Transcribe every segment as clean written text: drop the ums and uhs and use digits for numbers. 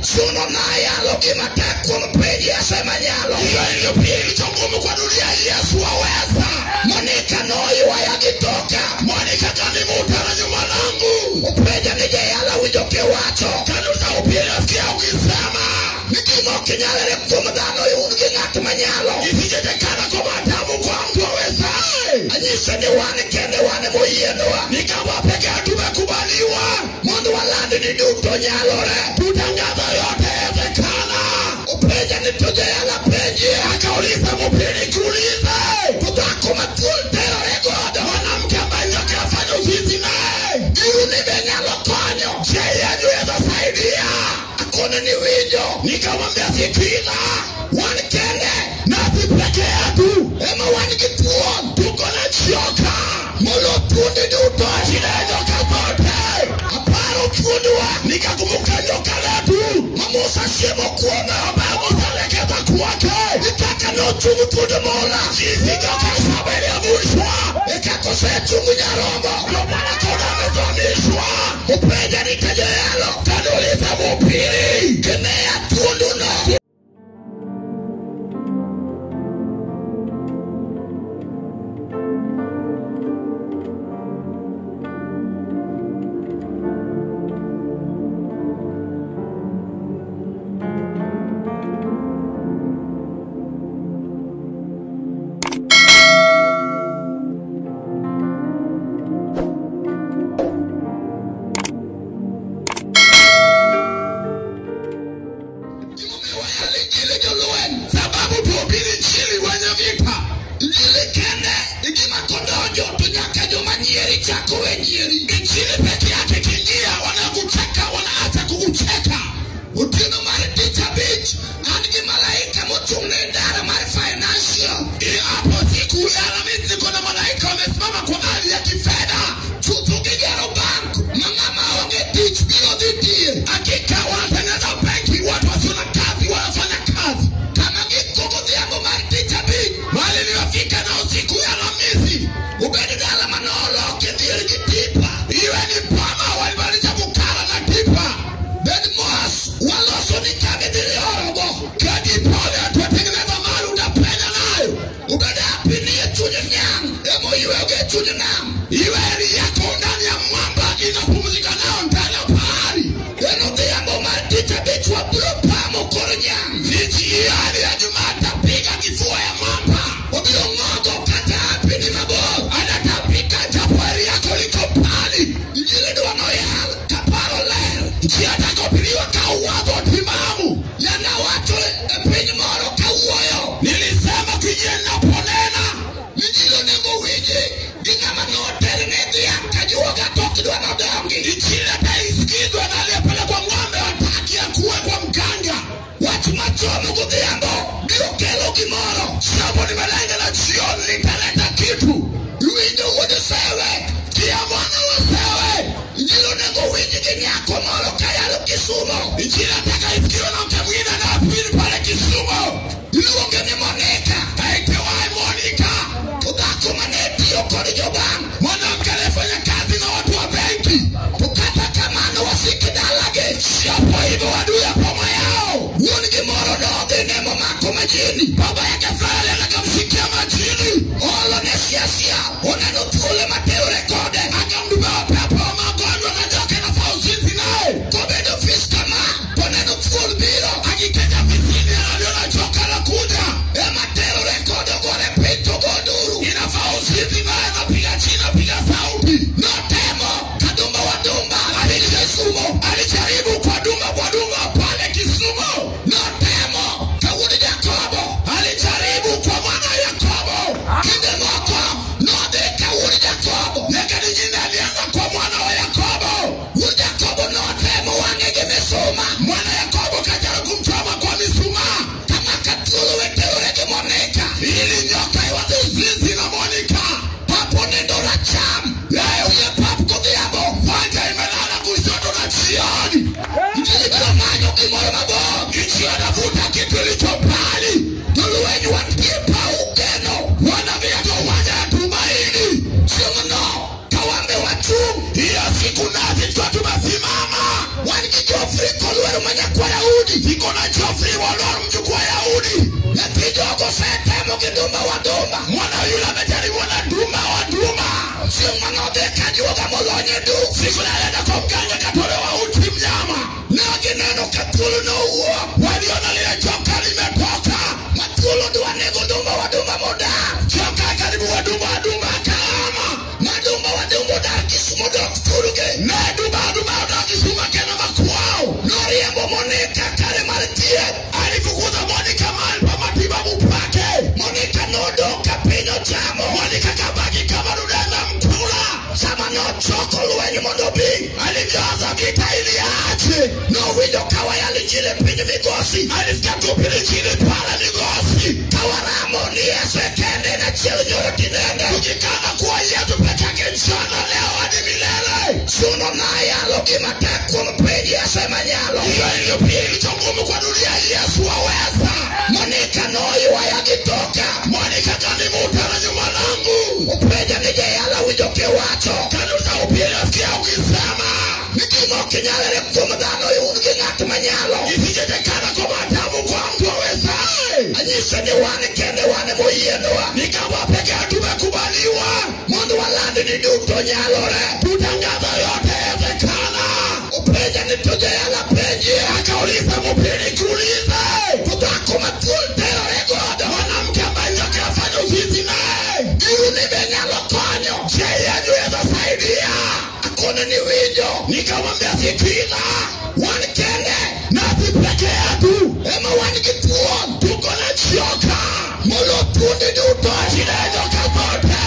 Suno nayalo gima tek kuom piny Yesu ema nyalo. Hiyo ndio kilicho ngumu kwa dunia, Yesu aweza. Monica noywaya gi toka. Monica kanivuta na nyuma langu. Openja ni jayala winjo kiwacho. Kaniuliza upili, nasikia ukisema Ni gima ok nyalre kuom dhano un gi ng'at manyalo. isijendekana kwa mwanadamu, kwa mtu awezaye. Anyise ni wan kende wan emoyienwa. Ni kama pekee tumekubaliwa Mondo waland ni duto nyalore. kutangaza yote yawezekana. Openja ni to jayala penjie. Akauliza mupili, kuulize To dhako ma thuol terore godo. mwanamke ambaye nyoka afanya uzinzi naye, Giru ni be nyalo konyo. je, yeye atasaidia? Akone ni winjo. Nikamwambia sikiza, Wan kende nasi peke yetu ema wan gi thuol. Tuko na joka Molo thuondi duto. shida ya nyoka zote. Aparo thuondwa. Nikakumbuka nyoka letu Ma Musa siemo kuome. ambaye Musa aliekeza kwake, Ni kaka nochung thuond mola. jinsi nyoka saba iliangushwa, E kaka osechung nyarombo. ndio maana kona amezamishwa. Openja ni ka jayalo. Kaniuliza mupili, Kemea thuonduno. Gimomiyo wayalo injili jolweny. Sababu tuhubiri injili wenye vita. Injili kende igima kodonjo to nyaka joma nyieri chako we nyieri. Injili peke yake ikiingia, wanakucheka wanaacha kukucheka. Otieno mar tich abich an gi malaika mochung' ne idara mar financial. Ili hapo siku ya Alhamisi niko na malaika wamesimama kwa hali ya kifedha. Chutho gigero bank ma ng'ama onge tich biro dhi tiye. Hakika wanatengeneza benki, watu wasio na kazi wanafanya kazi. Kama giko godhiambo mar tich abich Mahali niliyofika na siku ya Alhamisi, ubed dala manolok e dhier gi tipa. iwe ni pama walibadilisha bukara na tipa. Bed mos waloso ni kama idhi orogo. Kadi pole tuwatengeneza mahali utapenya nayo. Ubed happy ni e chuny nyang' emoyweyogo e chuny nam. Iwe heri yako ndani ya mwamba inapumzika nayo ndani ya bahari. En odhiambo mar tich abich wabiro pamo kor nyang'. Njiani ya Jumaa tapiga kifua ya mwamba. Obiro ng'ogo kata happy ni mabor. Anatapika japo heri yako liko mbali. Injili dwa noyal kaparo ler. Njia atakopiliwa ka uwazo timamu. Yanda wacho e piny moro kawuoyo. Nilisema kijie naponena. Injili onego winji gi ng'ama noterne dhiang' ka juoga to ok dwa nodongi. Injili ataisikizwa na aliyepelekwa ng'ombe wataki akuwe kwa mganga. Wach machomo godhiambo biro kelo gimoro. Jambo nimelenga na jioni litaleta kitu. Iwinjo wuod Sewe. Kia mwana wa Sewe. Injili onego winji gi nyako moro kayalo Kisumo. Injili ataka isikiwe na mke mwingine anayehubiri pale Kisumu. Iluonge ni Monica. Aitewaye Monica. To dhako mane tiyo kod jobank. Mwanamke aliyefanya kazi na watu wa benki. To kata kamano wasik dalagi. Japo hivyo adui ya boma yao. Wuon gi moro nodhi ne momako majini. Baba yake fulani alienda akamshikia majini. Olo ne siasia. Oneno thuol ema terore kode. Akamdumia pepo wa magonjwa na nyoka inafaa uzinzi naye. Kobedo ofis kama to neno thuol biro. Akikeja ofisini gi duma wa duma. Mwana yule amejaribiwa na duma wa duma. Chieng' manodhi ka juoga molony e duk. Siku alienda kwa mganga katolewa uti mnyama. Ne gineno ka thuol nowuok. Waliona lile joka limetoka. Ma thuol dwa nego duma wa duma modar. Joka karibu wa duma wa duma kama. Ma duma wa duma odar Kisumu dok thurgi. Ne duma wa duma odar Kisumu kendo makwao. Noriembo Monica kare mar thieth. Alifukuza Monica mahali pa matibabu pake. Monica nodong' ka piny ochamo. Monica kabaki kama dudu mkula. Sama nochoko lweny mondo obi. Alivyoanza vita ili aache. Nowinjo ka wayalo injili e piny Migosi. Alisikia kuhubiri injili pale Migosi. Kawaramo ni Yesu e kende en achiel nyoro tinende. Tukikana kuwa Yesu peke yake mchana leo hadi milele. Chuno nayalo gima tek kuom piny Yesu ema nyalo. Hiyo iliyo pia ilicho ngumu kwa dunia Yesu aweza. Monica noywaya gi toka. Monica kanivuta na nyuma langu. Openja ni jayalo winjo kiwacho. Kaniuliza upili nasikia ukisema. Ni gima ok nyalre kuom dhano un gi ng'at manyalo. Isijewezekana kwa mwanadamu kwa mtu awezaye. Anyise ni wan kende wan moyienwa. Ni kama peke yetu tumekubaliwa. Mondo waland ni duto nyalore. Tutangaza yote yawezekana. Openja ni to jayalo penjie. Akauliza mhubiri kuulize. To dhako ma thuol terore godo. Mwanamke ambaye nyoka afanya uzinzi naye. Giru ni be nyalo konyo. Je, yeye anaweza saidia? Akone ni winjo. Nikamwambia sikiza. Wan kende. Nasi peke yetu. Ema wan gi thuol. Tuko na joka. Molo thuonde duto. Shida ya nyoka zote.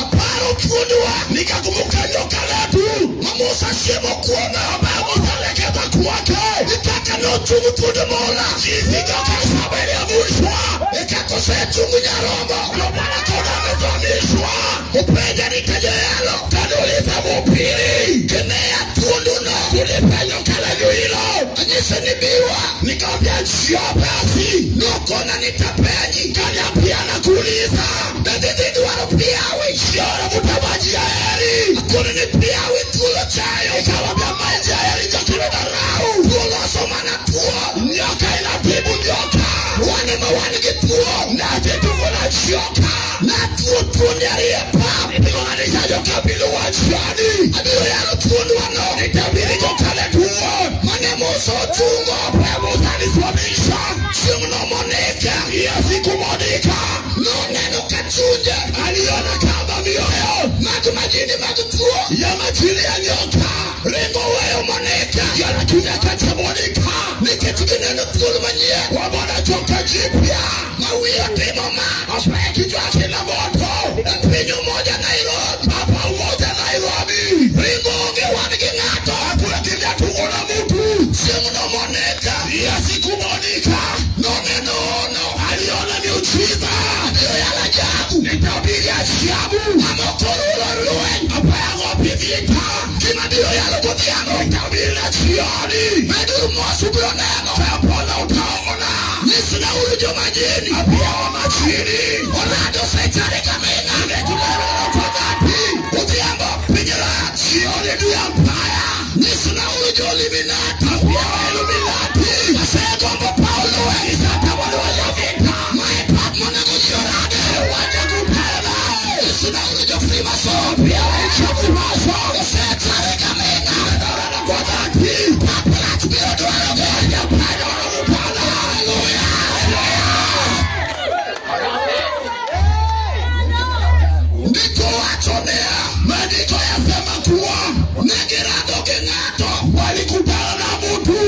Aparo thuondwa. Nikakumbuka nyoka letu. Ma Musa siemo kuome. Ambaye Musa alielekeza kwake. Ni kaka nochung thuond mola. Jinsi nyoka saba iliangushwa. E kaka osechung nyarombo. Ndio maana kona amesimamishwa. Openja ni ka jayalo. Kaniuliza mhubiri. Kemea thuonduno. Tulipe nyoka letu hilo. Anyise ni biwa. Nikamwambia njoo basi. Nokona nitapenji. Kaniambia nakuuliza. Bende dhi dwaro piawi. Njoo navuta maji ya heri. Akone ni piawi thuol ochayo. Nikamwambia maji ya heri nyoka inadharau. Thuol loso mana thuol. Nyoka inatibu nyoka. Wan ema wan gi thuol. Nasi tuko na joka. Na thuo thuonde ariyo e pap. Niligonganisha nyoka mbili uwanjani. Abiro yalo thuondwano. Nitabiri nyoka letu huo. Mane Musa ochungo. Ambaye Musa alisimamisha. Chieng'no Monica. Hiyo siku Monica Noneno ka chunje. aliona kama mioyo Mag majini mag thuol. ya majini ya nyoka Ringo weyo Monica. yanakuja kati ya Monica. Nikech gineno thuol manyien. Wameona joka jipya Ma wiye otimo mach. ambaye kichwa kina moto. E piny Umoja Nairobi. Hapa Umoja Nairobi. Ringo onge wan gi ng'ato. Hakuna kimya, tuko na mtu. Chieng'no Monica. Hiyo siku Monica Noneno ono. aliona miujiza. Abiro yalo ajabu. Nitabiri ajabu Amokorulo lweny. ambaye haogopi vita. Gima biro yalo godhiambo. Nitabiri na jioni. Beduru mos ubiro neno. Utapona, utaona. Nyisnauru jomajini. Pia wa majini. Orado osechare kaming'a. Tunaona kwa dhati. Odhiambo piny rach. Jioni dunia mbaya. Nyisnauru jo-Illuminati. Pia wa Illuminati. Asegombo paw lweny. Ishatamani wa vita. Mae pap monego ji orade. Uwanja kutana. Nyisnauru jo-Freemason. Pia wa Freemason. Osechare kaming'a. Tunaona kwa dhati. Pap rach biro dwarogi. Hapana wanakutana. Haleluya. Ndiko wacho niya. Maandiko yasema kuwa Ne girado gi ng'ato. walikutana na mtu.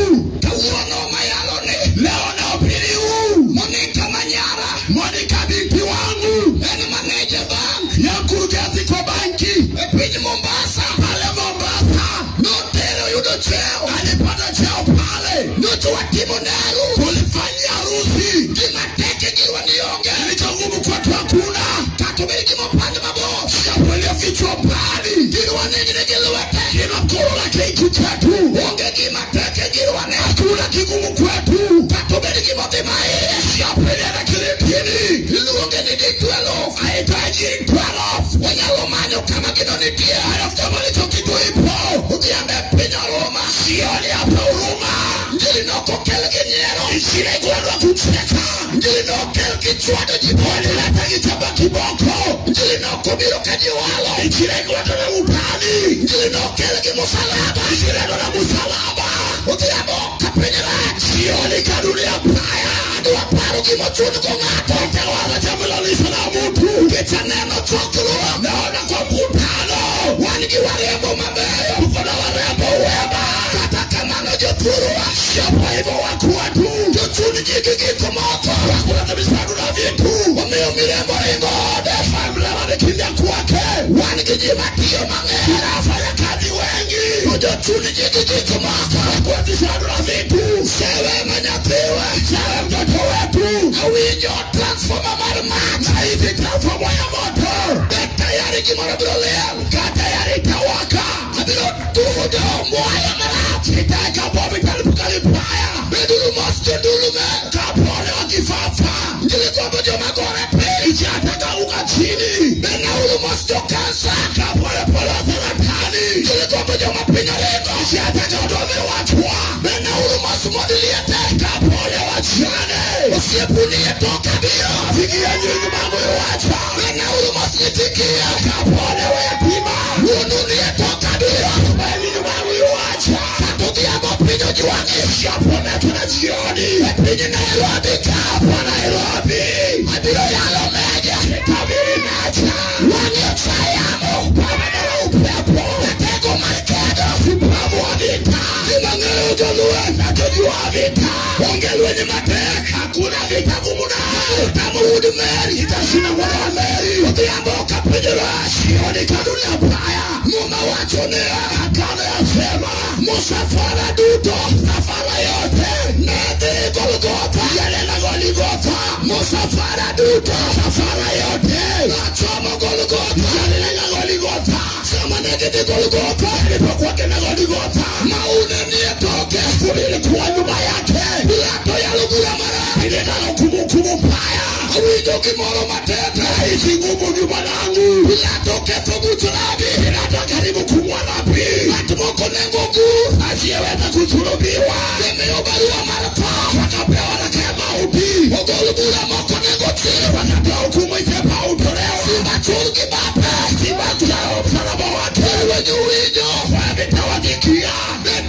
Kawuono mayalo ni. Leo nahubiri huu. Monica Manyara. Monica binti wangu En maneja bank. ya mkurugenzi kwa banki E piny Mombasa. pale Mombasa. Notero yudo cheo. Alipata cheo pale, Nyocha watimo naru. tulifanyia harusi. Gima tek e girwa ni onge. Kilicho ngumu kwetu hakuna, Kata obed gima opand mabor. japo iliyofichwa mbali. Girwa nigni gi lwete. Kila mkono na kitu chetu, Onge gima tek e girwa ne. hakuna kigumu kwetu, Kata obed gima odhi maiye. japo ilienda kilindini. Iluonge ni D12. Haitaji 12. Wanyalo manyo kama gino nitie. Alafu kama licho kitu ipo Odhiambo e piny Oruma. jioni hapa Huruma. Injili nokokel gi nyiero. Ishirengwa kucheka. Njili nokel kichwado jiboni. Lata kichapa kiboko. Njili nokubiro kajiwalo. Ishirengwa na utani. Njili nokel kimusalaba. Ishirengwa na musalaba. Odhiambo kapenyera. Jioni kadunia paya. Adwa paro gimochun go ng'ato. Tawala jamlolisa na mutu. Kecha neno chokruok. Naona kwa mkutano. Wan gi warembo mabeyo. Tuko na warembo wema. Kata kamano jothurwa. Shapo hivyo wakwatu. Jochun ji gi gik moko. Wakula kabisa na vitu. Omiyo mirembo ringo ode. Familia ni kwake. Wan gi ji matiyo mang'eny. Wafanya kazi wengi. Jochun ji gi gik moko. Wakuanzisha na vitu. Sewe manyathiwa. Sewe mtoto wetu. Awinjo transformer mar mach. Na hivi transformer ya moto. Tayari gimoro biro liel. Ka tayari tawaka. Abiro tudo mwaya marach. Nitaweka bomu italipuka vibaya. Beduru mos jodulume. Kapone wakifafa. Njili gombo joma gore piny. Ichatakauka chini. Benauru mos jokansa. Kapone polo saratani. Njili gombo joma piny oringo. Ichataka wachwa. Benauru mos modiliete. Kapone wachane. Osiepunie toka biro. Fikia nyingi mambo wacha. Benauru mos nyithikia. Kapone wayatima. Wuonunie toka biro. Nyingi mambo wacha. Odhiambo piny ojwang'e. Shapone tuna jioni. E piny Nairobi ka Nairobi. Abiro yalo meja. Tabiri nacha. Wang'e ochayamo. Pamedero upepo. Natego mar kedo. Sipamu wa vita. Simang'eyo jolweny. Natojua vita. Onge lweny matek. Hakuna vita gumu na. Tamu wuod Meri. Itashinda mwana wa Meri. Odhiambo ka piny rach. Jioni ka dunia baya. Muma wacho niya. Agano yasema. Musafara duto. Safara yote. Nedhi Golgotha. Yelena Golgotha. Musafara duto. Safara yote. Nachomo Golgotha. Yelena Golgotha. Sama negidhi Golgotha. Ilipokuwa kena Golgotha. Maune nietoke. Ilikuwa nyuma yake. Pilato yalugura mara. Ileta hukumu mbaya. Awinjo gimoro matek. Nahisi ngumu nyuma langu. Pilato ketho buch rabi. Pilato karibu kumwa nabii. Ng'at moko nengo gur. Asiyeweza kusulubiwa. Gimiyo barua mar tho. Wakapewa waraka ya mauti. Ogol bura moko nengo chir. Wakapewa hukumu isepa utolewa. Simba chur gi bape. Simba chao msalaba wake. Wenye uwinjo. Wavitawazikia.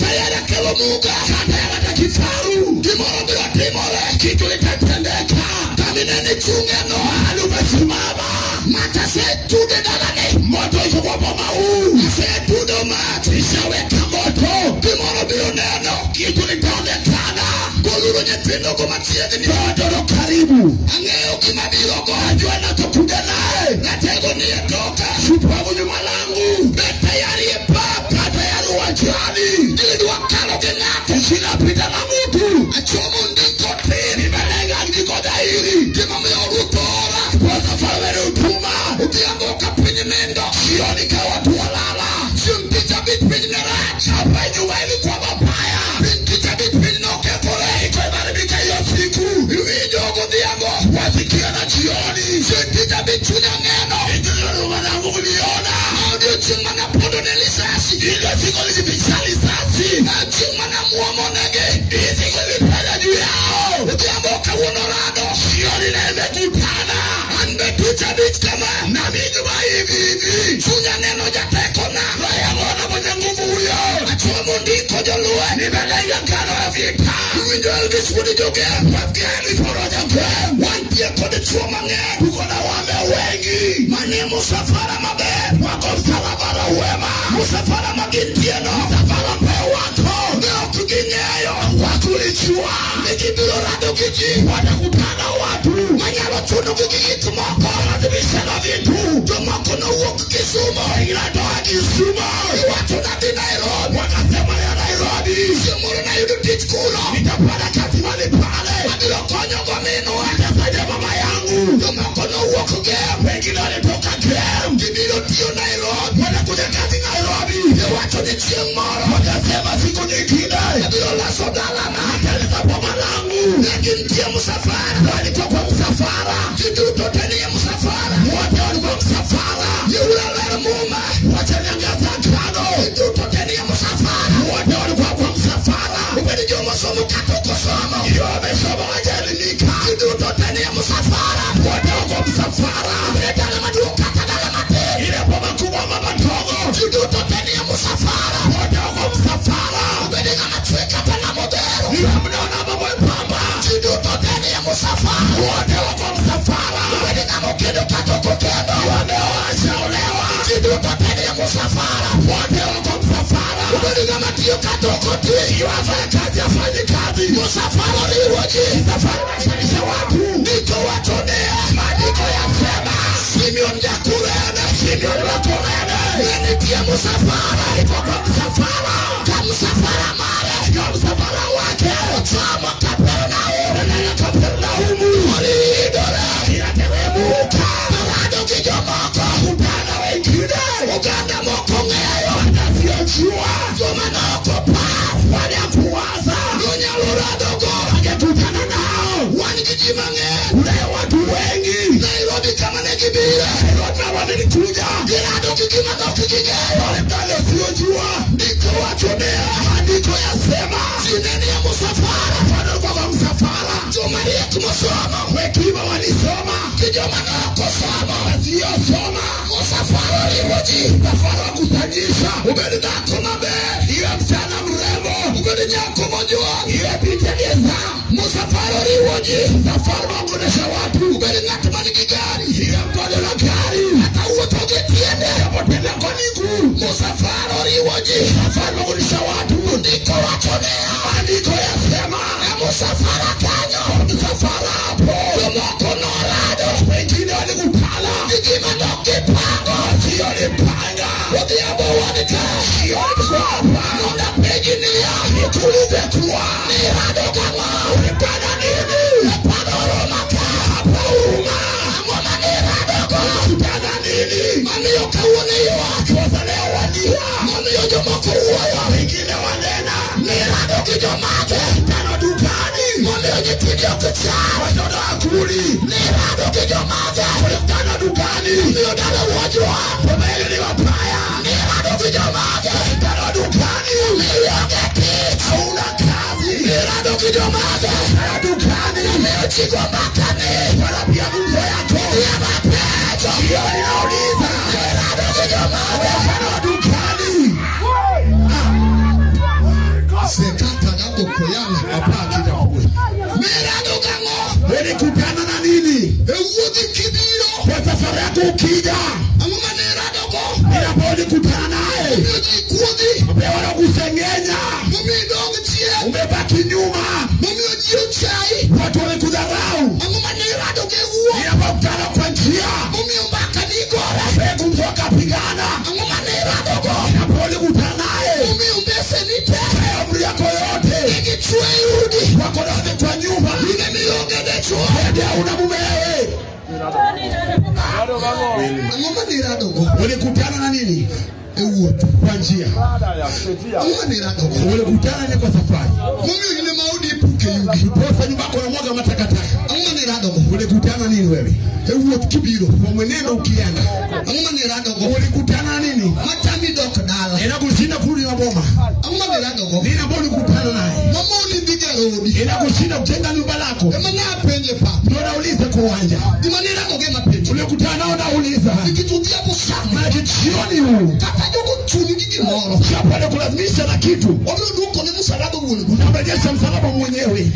Tayari akelo muga. Kata ya kifaru. Gimoro biro timore. Kitu litatendeka. Kamine nichunge no alumesimama. Mata setude dalani. Moto iko kwa boma huu. Setudo mach. Ishaweka moto. Gimoro biro neno. Kitu litaonekana. Goluru nyithindo go machiegni. Bado karibu. Ang'eyo gima biro go. Ajua nachokuja naye. Natego ni etoka. Shupavu nyuma langu. Be tayari e pap. Ka tayari uwanjani. Nilidwa kalo gi ng'ato. Sinapita na mutu. Achomo ndiko tir. Nimelenga ndiko dhahiri. Gimomiyo Ruto ora. Kwa safari utuma. Odhiambo ka piny nindo. Jioni ka watu walala. Chieng' tich abich piny ne rach. Hapa nyuma ilikuwa mabaya. Piny tich abich piny nokethore. Iko imeharibika hiyo siku. Iwinjo godhiambo. Wasikia na jioni. Chieng' tich abich chunya neno. Injili mwanangu uliona. Odiochieng' mana pondo ne lisasi. Ile siku nilipicha lisasi. Chieng' mana muomo nege. Siku ilipenya juu yao. Odhiambo kawuono rado. Jioni na imekutana. An be tich abich kama. Nami nyuma hivi hivi. Chunya neno jatekona. Raya mwenye nguvu huyo. Achomo ndiko joluo. Nimelenga ngano ya vita. Iwinjo Elvis wuod Jogem. Wasikia Elvis wuod Jogem. Wantie kod chwo mang'eny. Tuko na wame wengi. Manie musafara maber. Wako msalaba la wema. Musafara magintieno. Msafara mpeo wako. Ne ok ging'eyo. Wakulijua. Ni gibiro rado gi ji. Watakutana watu. Manyalo chuno gi gik moko. Lazimishana vitu. Jomoko nowuok Kisumo. Wengine toa Kisumo. Iwacho nadhi Nairobi. Wakasema ya Nairobi. Chieng' moro nayudo tich kuno. Nitapata kazi mahali pale. Abiro konyo go minwa. Nitasaidia mama yangu. Jomoko nowuok Gem. Wengine walitoka Gem. Gibiro tiyo Nairobi. Wanakuja kazi Nairobi. Iwacho ni chieng' moro. Wakasema siku nyingine. Abiro laso dalana. Nitaleta boma langu. Ne gintie msafara. Walikuwa kwa msafara. Jiduto tenie msafara. Wote walikuwa msafara. Yule ler muma. Wacha niangaza kano. Jiduto tenie msafara. Wote walikuwa kwa msafara. Ubedi jomo somo kata ukosomo. Iyo wamesoma. kazi. Msafara oriwo ji. Msafara unakusanyisha watu. Ndiko wacho niya. Maandiko yasema Simeon ja-Kurene. Simeon wa Kurene Ne nitie msafara. alikuwa kwa msafara. Ka msafara mare. Katika msafara wake Ochomo Kapernaum. anaenda Kapernaumu. Oridore. Inateremka Orado gi jomoko. kutana wengine Oganda moko ong'eyo. wasiojua, Joma ne ok opar. wale hakuwaza Nonyalo radogo. angekutana nao. Wan gi ji mang'eny. Kuna watu wengi Nairobi kama ne gibire. Nairobi na walikuja Girado gi gima ne ok ging'eyo. wale wale wasiojua. Ndiko wacho niya. Maandiko yasema Ji ne nie msafara. walikuwa kwa msafara. Joma riek mosomo. Hekima walisoma Gi joma ne ok osomo. wasiosoma. Msafara oriwo ji. Msafara wa kusanyisha, Obed dhako maber. iwe msichana mrembo, Obed nyako mojuok. iwe binti aliyezaa. Msafara oriwo ji. Msafara wa kuonesha watu, Obed ng'at man gi gari. iwe mkono na gari, Kata wuotho gi tiende. apotembea kwa miguu. Msafara oriwo ji. Msafara wa kuonesha watu, Ndiko wacho niya. maandiko yasema E msafara kanyo. msafara hapo, Jomoko norado. wengine walikutana Gi gima ne ok gipango. wasiolipanga. Odhiambo wan ka. Jioni tuko hapa, Mondo apenji niya. nikuulize kuwa Nirado gang'o? ulipanda nini E paw Huruma ka. hapa Huruma? Ang'o maniradogo? Ulikutana nini? Mamiyo kawuono ywak. Kosa leo walia, Mamiyo jomoko wuoyo. wengine wanena Nirado gi jomage. tano dukani, Mamiyo nyithindi ok cham. watoto hakuli. Nirado gi jomage. Ulikutana dukani, Mamiyo dala wuojwa. boma yenu ni wabaya. Nirado gi jomage. Tano dukani, Mionge tich. hauna kazi. Nirado gi jomage. Tano dukani, Miyo ji go mbakani. wanapiga gumzo yako. Ya mapenjo. Hiyo inauliza Nirado gi jomage. tano dukani. Sekata gabokoyana. Hapa kitakuwa Nirado gang'o? ulikutana na nini E wuodhi kibiro. kwa safari yako ukija? Ang'o mane iradogo? Ninapolikutana naye Miyo ji kuodhi. ambaye wanakusengenya, Momiyo idong' chien. umebaki nyuma, Momiyo ji ochayi. watu wamekudharau. Ang'o mane iradogo e wuoth? Ninapokutana kwa njia, Momiyo mbaka nigore. mbegu mtu akapigana. Ang'o mane iradogo? Ninapolikutana naye, Momiyo mbeseni te. amri yako yote Gichwe e udi. wako nawe kwa nyumba, In ema ionge dichuo. ende hauna mumewe. Ang'o mane iradogo? Ulikutana na nini E wuoth. kwa njia? Ang'o mane iradogo? Ulikutana nini kwa safari? Momiyo in ema odi ipuke yugi. Ndiposa nyumba yako unamwaga matakataka. Ang'o mane iradogo? Ulikutana nini wewe E wuoth kibiro. kwa mwenendo ukienda? Ang'o mane iradogo? Ulikutana nini Matami dok dala. inakushinda kurudi maboma? Ang'o mane iradogo? Nini ambayo ulikutana naye Mamoni dhi gero odi. inakushinda kujenga nyumba lako? Ema ne apenje pap. Ndio nauliza kwa uwanja Gima ne iradogo ema penjo. ulikutana nao, nauliza Nikech odhiambo sani. maana jioni huu Kata jogo chuni gi gimoro. chapo anakulazimisha na kitu, Wabiro duoko ne msalaba wuon go. unamrejesha msalaba mwenyewe.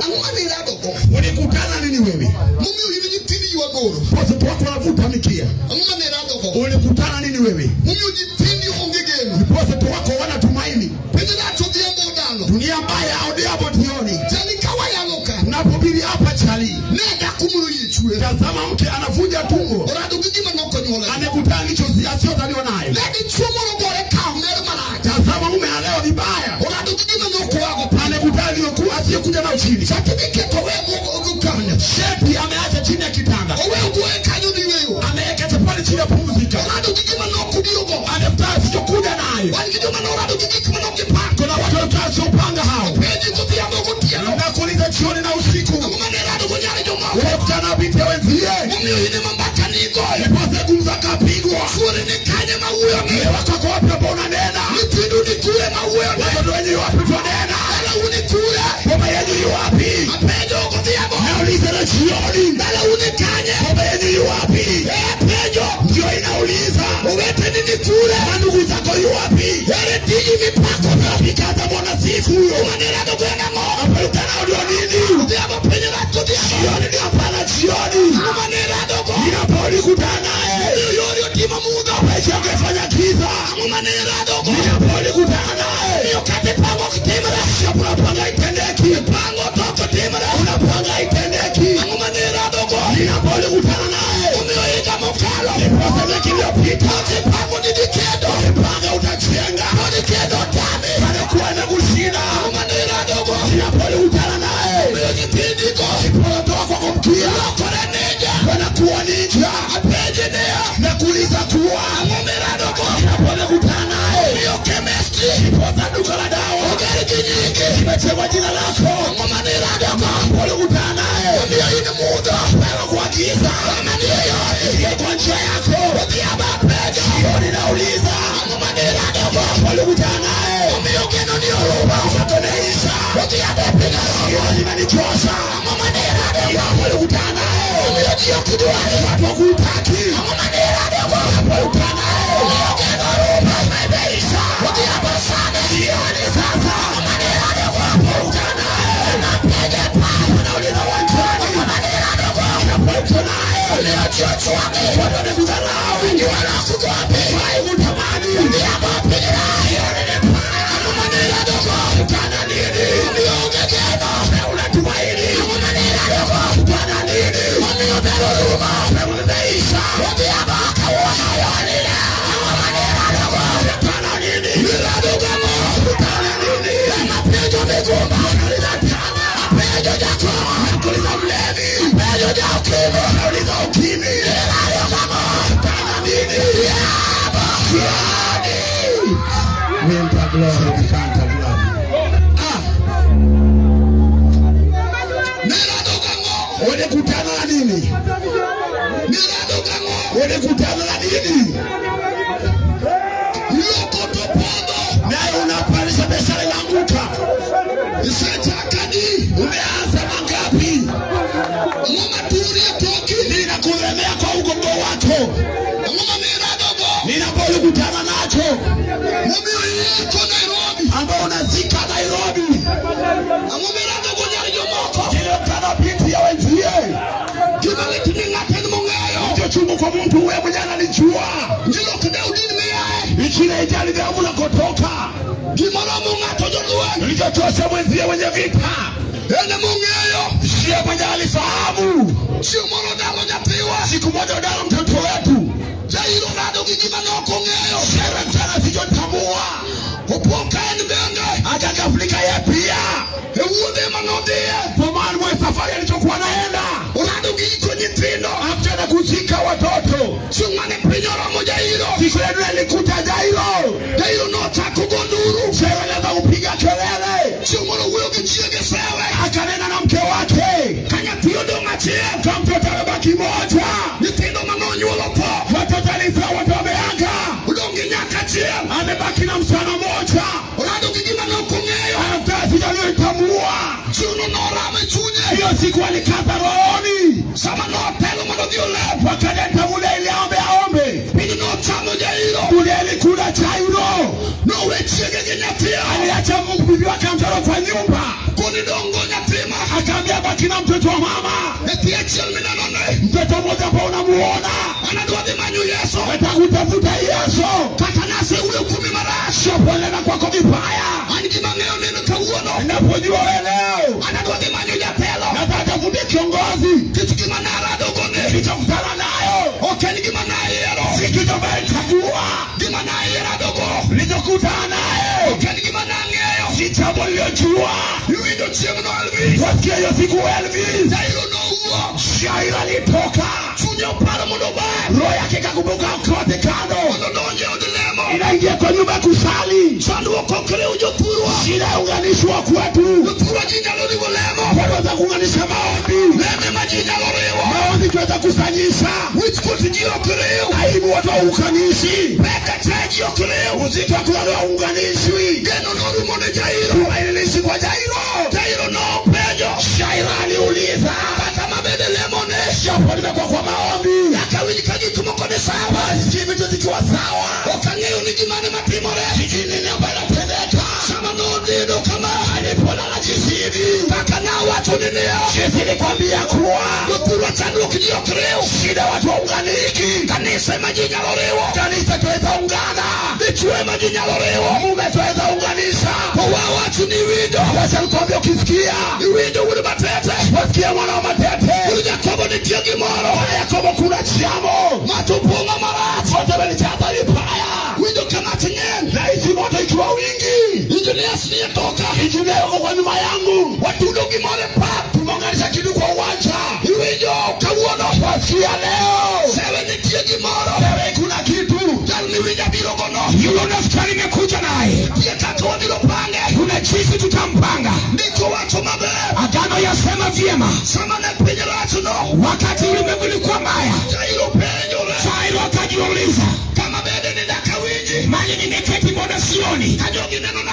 Ang'o mane iradogo? Ulikutana nini wewe? Momiyo in nyithindi ywagoro. Watoto wako wanavuta mikia. Ang'o mane iradogo? Ulikutana nini wewe? Momiyo nyithindi onge geno. Watoto wako wana tumaini. Penjo nacho odhiambo odalo. Dunia mbaya odhiambo jioni. Chali ka wayalo ka. Unapohubiri hapa chali, Ne dhako moro iye chwer. tazama mke anavunja tumbo, Orado gi gima nokonyuole. amekutana ndicho asiyozaliwa nayo. Ne dichuo moro gore kawo mer marach. Tazama mume aleo vibaya, Orado gi gima nokoago pale. amekutana aliyokuwa asiyokuja nayo chini. Shati miketo we go kanyo. Sheti ameacha chini ya kitanda, Owe ogoye kanyo ni weyo. ameweka chapali chini ya pumzika, Orado gi gima nokobirogo. amekutana asichokuja nayo. Wan gi joma norado gi gik manogipango. Kuna watu walikutana wasiopanga hao. Penji godhiambo gotieno. Nakuuliza jioni na usiku, Ang'o mane iradogo nyar jomoko? ulikutana na binti ya wenzie, Momiyo in ema mbaka nigoyo. ndiposa gumzo akapigwa. Chuori ni kanye mawuoyo ni. Mume wako ako wapi ambao unanena? Nyithindu ni kure mawuoyo ni. Watoto wenyu wapi twanena? Dalau ni kure. Boma yenu yu wapi? Apenjo godhiambo. Nauliza na jioni, Dalau ni kanye. boma yenu yu wapi? Apenjo. Ndio inauliza Oweteni ni kure. mandugu zako yu wapi? Ere tiji mipako no. Pikaza mwana sifu huyo Mane iradogo en ang'o? Apalikana ndio nini? Odhiambo penjo rach godhiambo. Jioni ni hapana jioni. Ang'o mane iradogo? Ninapolikutana naye Omiyo yori otimo mudho. maisha yako yafanya giza. Ang'o mane iradogo? Ninapolikutana naye Omiyo kata Niache kwa jina lako. Ang'o mane iradogo? Walikutana naye. Omiyo in mudho. Wewe kwa giza. Kama ni e yori. Ndiye kwa njia yako. Odhiambo apenjo. Jioni nauliza. Ang'o mane iradogo? Walikutana naye. Omiyo geno ni orumo. Mtoto neisha. Odhiambo piny oromo. Jioni inanichosha. Ang'o mane iradogo? Walikutana naye. Omiyo ji ok dwari. Watu wakutaki. Ang'o mane iradogo? Walikutana naye. Omiyo geno orumo. Imeisha. Odhiambo sani. Jioni sasa. Ang'o mane iradogo? Walikutana naye. Napenjo pap. Wanauliza uwanjani. Ang'o mane iradogo? Walikutana naye. Omiyo ji ochwang'i. Watu wanakudharau. Giwalo ok gombi. Fai kutamani. Odhiambo piny rach. Jioni ni paya. Ang'o mane iradogo? Kutana nini? Omiyo onge geno. Wewe unatumaini. Ang'o mane iradogo? Kutana nini? Omiyo ber orumo. Wewe umeisha. Odhiambo kawuono yoni leo. Ang'o mane iradogo? Kutana nini? Iradogo ang'o? Kutana nini? Ema penjo migumba. Unauliza tena. Apenjo jakong'o. Nakuuliza mlevi. Apenjo ja ukimwi. Unauliza ukimwi. Iradogo ang'o? Kutana nini? Odhiambo. Jioni. Winter glory, Kanta glory. Ah, Niradogo ang'o? ulikutana na nini? Niradogo ang'o? Ulikutana na nini? Loko to podho. Naye unapandisha biashara inaanguka. Isechaka di. Umeanza mangapi? Ang'o maturi e toki? Ninakulemea kwa ugongo wako. Ang'o mane iradogo? Ninapolikutana nacho Momiyo iiko Nairobi. ambao unazika Nairobi. Ang'o miradogo nyar jomoko? Niliyokutana binti ya wenzie. Gima lit ni ng'ato en mong'eyo. Ndicho chungu kwa mtu wewe mwenyewe analijua. Njilo ok dew din miaye. Ichile ijali vya unakotoka. Gimoromo ng'ato jolweny. Nilichochosha mwenzie wenye vita. En emong'eyo. Sie mwenye alifahamu. Chieng' moro dalo nyathiwa. Siku moja udalo mtoto wetu. Jairo rado gi gima nok ong'eyo. Shere mchana sijotambua. Opo ka en bende. Akagafulika yeye pia. E wuodhe manodhiye. Kwa maana mwe safari alichokuwa naenda. Orado gi iko nyithindo. Akutana kuzika watoto. Chieng' mane piny oromo Jairo. Siku ile dunia ilikuta Jairo. Jairo nochako go nduru. Shere alianza kupiga kelele. Chieng' moro owuoyo gi chiege Sewe. Akanena na mke wake. Ka nyathi odong' achiel. Kama mtoto amebaki moja. Nyithindo manonyuolo tho. Watoto alizaa watu wameaga. Odong' gi nyako achiel. Amebaki na msichana mmoja. Orado gi gima nok ong'eyo. Anamtaa sijaliyoitambua. Chieng'no noramo e chunye. Hiyo siku alikaza rohoni. Sama notelo mondo odhi olem. Wakati alitangulia ili aombe aombe. Piny nochamo Jairo. Dunia ilikula Jairo. Nowe chiege gi nyathia. Aliacha bibi wake mtoto kwa nyumba. Koni dongo nyathima. Akaambia baki na mtoto wa mama. Nyathi achiel mineno ne. Mtoto mmoja ambao unamuona. An adwa dhi manyo Yesu. Nataka kutafuta Yesu. Kata nasewuoyo kuomi marach. Sio kuonena kwako vibaya. An gima ang'eyo neno kawuono. Ninapojua wewe leo. An adwa dhi manyo jatelo. Nataka tafute kiongozi. Kech gima naradogo ne. Nilichokutana nayo. Ok en gima nayiero. Si kitu ambayo nilichagua. Gima nayiradogo. Nilichokutana nayo. Ok en gima nang'eyo. Si jambo niliyojua. Iwinjo chieng'no Elvis. Wasikia hiyo siku Elvis. Jairo nowuok. Jairo alitoka. Chunye oparo mondo obar. Roho yake ikakumbuka kote kando. Mondo odonj e od lemo. Inaingia kwa nyumba ya kusali. Chandruok ok riw jothurwa. Shida ya unganishwa kwetu. Jothurwa ji nyalo riwo lemo. Watu waweza kuunganisha maombi. Lemo ema ji nyalo riwo. Maombi tuweza kusanyisha. Wichkuot ji ok riw. Aibu watu hauunganishi. Pek achaye ji ok riw. Uzito wa watu hauunganishwi. Geno norumo ne Jairo. Tumaini liishi kwa Jairo. Jairo nopenjo. Jairo aliuliza. Kata mabede lemo ne. Japo nimekuwa kwa maombi. Nyaka winj ka gik moko ni sawa. Si vitu zikiwa sawa. Ok ang'eyo ni gimane matimore. Sijui nini ambayo inatendeka. Sama nonindo kama. Alipolala jinsi hivi. Kaka nawacho ni niya. Jinsi nilikwambia kuwa. Jothurwa chandruok ji ok riw. Shida watu waunganiki. Kanisa ema ji nyalo riwo. Kanisa tuweza ungana. Dichwo ema ji nyalo riwo. Mume tuweza unganisha. To wawacho ni iwinjo. Wacha nikwambie ukisikia. Iwinjo wuod Matete. Wasikia mwana wa Matete. Wuod Jakobo nitie gimoro. Kwa Yakobo kuna jambo. Mach opong'o marach. Moto umenijaza vibaya. Winjo ka mach ng'eny. Na hizi moto ikiwa wingi. Engineers nie toka. Injinia yuko kwa nyuma yangu. Watudo gimoro e pap. Tumeunganisha kitu kwa uwanja. Iwinjo kawuono. Wasikia leo. Sewe nitie gimoro. Sewe kuna kitu. Jal miwinjo abiro gono. Yule unasikia nimekuja naye. Nitie kaka wabiro pange. Kuna Sisi tutampanga. Ndiko wacho maber. Agano yasema vyema. Sama ne piny rachno. Wakati ulimwengu ulikuwa mbaya, Jairo penjore. Jairo akajiuliza, Kama bende ni dakawinji. mali nimeketi mbona sioni? Ka jogi neno na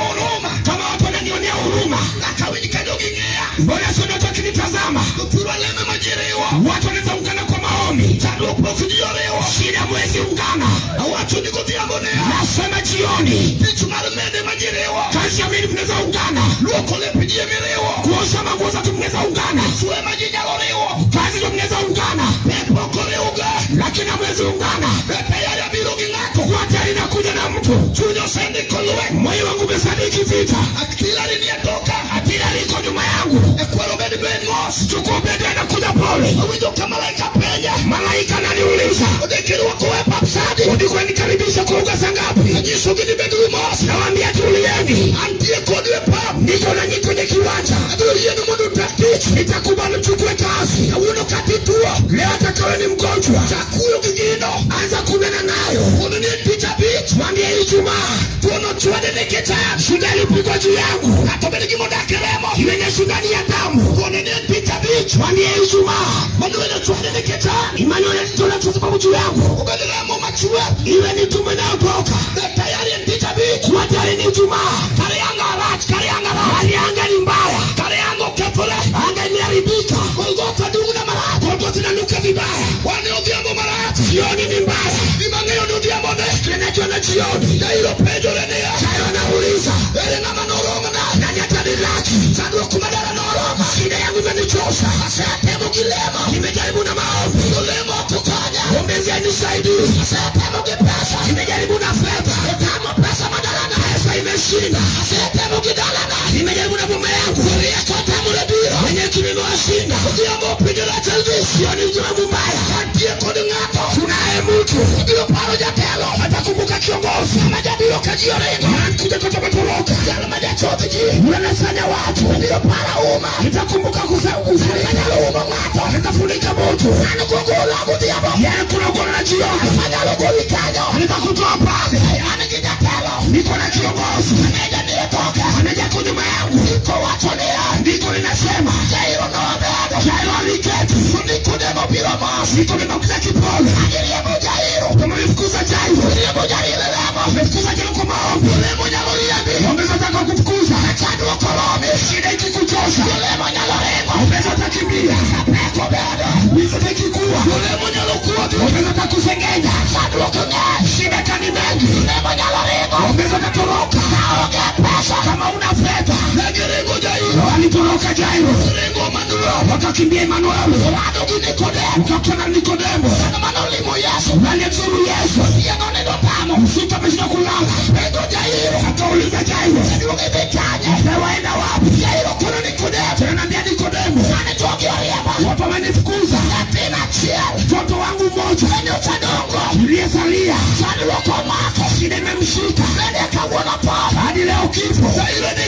huruma. Kama watu wananionea huruma, Dakawinji ka jogi ng'iya. mbona sioni watu wakinitazama? Jothurwa leme ma ji riwo. Watu wanaweza ungana kwa maombi, Chandruok pok ji oriwo. shida mwezi ungana. Awacho ni godhiambo niya. Nasema jioni, Tich mar mede ma ji riwo. kazi ya mimi mnaweza ungana, Luoko lep ji emiriwo. kuosha manguo zetu mnaweza ungana, Swe ma ji nyalo riwo. kazi ndio mnaweza ungana, Pek pok oriwga. lakini hamwezi ungana. Be tayari abiro gi ng'ato. Kuwa tayari nakuja na mtu, Chuny osendiko lweny. moyo wangu umesadiki vita, Artillery ni e toka. atira liko nyuma yangu, E kwero bed bed mos. chukua bendera inakuja pole. Awinjo ka malaika penja. Malaika ananiuliza, Odhi kirwako e pap sadi. ulikuwa nikaribisha kuruka saa ngapi? Anyisogi ni beduru mos. Nawaambia tulieni, Antie kodu e pap. niko na nyinyi kwenye kiwanja, Abiro yienu mondo utak tich. nitakubali mchukue kazi. Kawuono kata ituo. Leo atakawe ni mgonjwa, Chak wuoyo gi gino. anza kunena nayo, Kono ni en tich abich. mwambie Ijumaa Tuono chwade nikech an. shida ilipigwa juu yangu, Kata obed gima odak e remo. iwe ni shida ni ya damu, Kono ni en tich abich. mwambie Ijumaa Manuel ochwade nikech an. Emmanuel alitola kwa sababu juu yangu, Obed remo machwe. iwe ni tumbo inayotoka, Be tayari en tich abich. kuwa tayari ni Ijumaa. Kar anga rach, kar anga rach. Hali ya anga ni mbaya, Kar anga okethore. anga imeharibika, Golgotha dung'na marach. Golgotha inanuka vibaya, Wan e odhiambo marach. jioni ni mbaya, Gima ang'eyo ni odhiambo ne. tunajiona jioni. Jairo penjore niya. Jairo anauliza, Ere ng'ama noromna? nani atanilaki? Chandruok madara noroma. Shida yangu imenichosha, Asetemo gi lemo. nimejaribu na maombi, To lemo ok okonya. ombezi hainisaidii, Asetemo gi pesa. nimejaribu na fedha, Otamo pesa madalana. pesa imeshinda, Asetemo gi dalana. nimejaribu na boma yangu, Rieko otamore biro. wenye kimewashinda. Odhiambo opinjore Chelvis. Jioni mji mbaya, Antie kod ng'ato. tunaye mtu Obiro paro jatelo. atakumbuka kiongozi Ng'ama jabiro ka ji oringo. kuja kote ametoroka, Jal ma jachodh ji. yule anasanya watu, Obiro paro uma. nitakumbuka Jal manyalo umo ng'ato. nitafunika moto, An gogola godhiambo. yeye kuna ugoro na jioni, Manyalo goli kanyo. nitakutoa pale. An gi jatelo. Niko na kiongozi Maneja ni e toka. anaja kwa nyuma yangu, Ndiko wacho niya. ndiko linasema Jairo nobedo. Jairo aliketi, To Nikodemo biro mos. Nikodemo kuja kipole, Agiriembo Jairo. tumemfukuza Jairo, Riembo Jairo e lemo. tumefukuza Jairo kwa maombi, Lemo nyalo riembi. ongeza taka kufukuza Chandruok oromi. shida ikikuchosha, Jolemo nyalo ringo. ongeza utakimbia, Pek obedo. mizote ikikuwa, Jolemo nyalo kuodhi. ongeza utakusengenya, Chandruok ng'eny. shida kani mengi, Jolemo nyalo ringo. ongeza utatoroka Kaonge pesa. kama una fedha. Ne giringo Jairo. Walitoroka Jairo, Ringo Manuel. wakakimbia Emanueli, Rado gi Nikodemo. wakakutana na Nikodemo Mano manolimo Yesu. aliyemzuru Yesu. Otieno nindo tamo. Usiku ameshinda kulala, Penjo Jairo. akauliza Jairo, Jaduong' idhi kanye? waenda wapi? Jairo kono Nikodemo. Tena naambia Nikodemo, Sani jogi oriemba. watu wamenifukuza, Nyathina achiel. mtoto wangu mmoja Nyocha dongo. niliyesalia, Chandruok omako. shida imemshika Bende kawuono tho. hadi leo kifo. Jairo ni